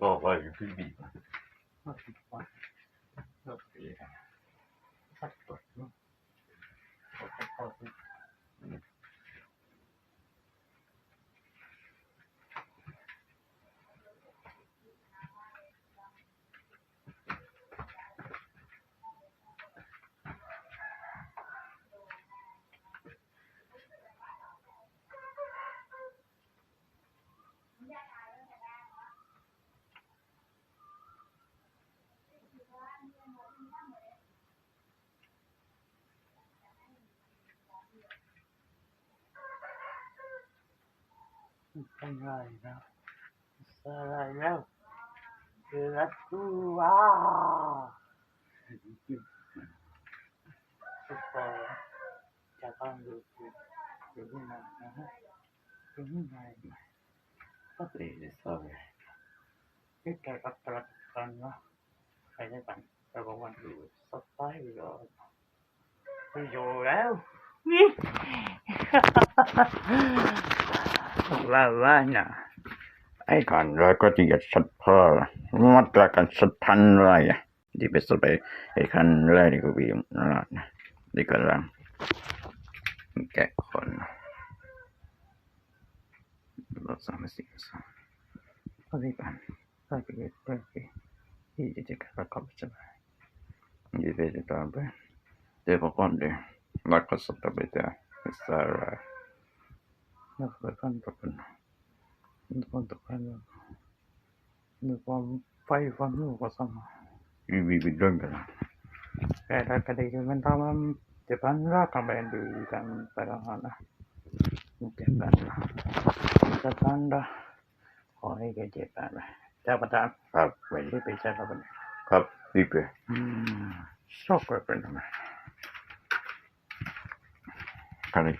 ກໍໄວ້ຢູ່ທີ່ບີບ. ສາຍແລ້ວ ເຫຼືອຕູ ອາ ຈະຕ້ອງຢູ່ທີ່ ຢູ່ທີ່ນັ້ນນະ ຢູ່ທີ່ນັ້ນນະ ກໍດີ ຊອບເຮັດແຕ່ກັບຕະຫຼາດກັນເນາະ ໃຜໄດ້ກັນ ແຕ່ບາງວັນສະບາຍດອກ. ຢູ່ແລ້ວ ລາວວ່ານະ ໄອ້ການລາຍກໍຈະຢາກສັດພາ ມັດລາຍການສັດພັນລາຍ ດີໄປສະໄປ ໄອ້ຄັນລາຍນີ້ກໍວິນລາດ ດີກະລາ ແກະຄົນ ລອດສາມສິບ ອາ ເປັນ ທີ່ຈະກະປະກອບສະບາຍ ເດ ປະກອບເດ ແລ້ວກໍສະຕາເບເຕ ສາລາ ແລ້ວກໍເປັນ ເປັນ ເປັນ ມີຄວາມໄຟຄວາມຮູ້ກໍສາມາດ ມີ ມີເປັນເລື່ອງກັນ ແຕ່ຖ້າກະໄດ້ເງິນທອງມັນຈະພັນລະກະແມ່ນດີກັນໄປແລ້ວຫັ້ນນະ ເຈັບກັນ ຈະພັນລະ ຂໍໃຫ້ເກີດເຈດຕານະ ເຈົ້າປະທານ ຄັບ ເວລາໄປໃຊ້ລະບັດນີ້ ຄັບ ນີ້ເປັນ ອືມ ຊອກໄປເປັນ ຄັນນີ້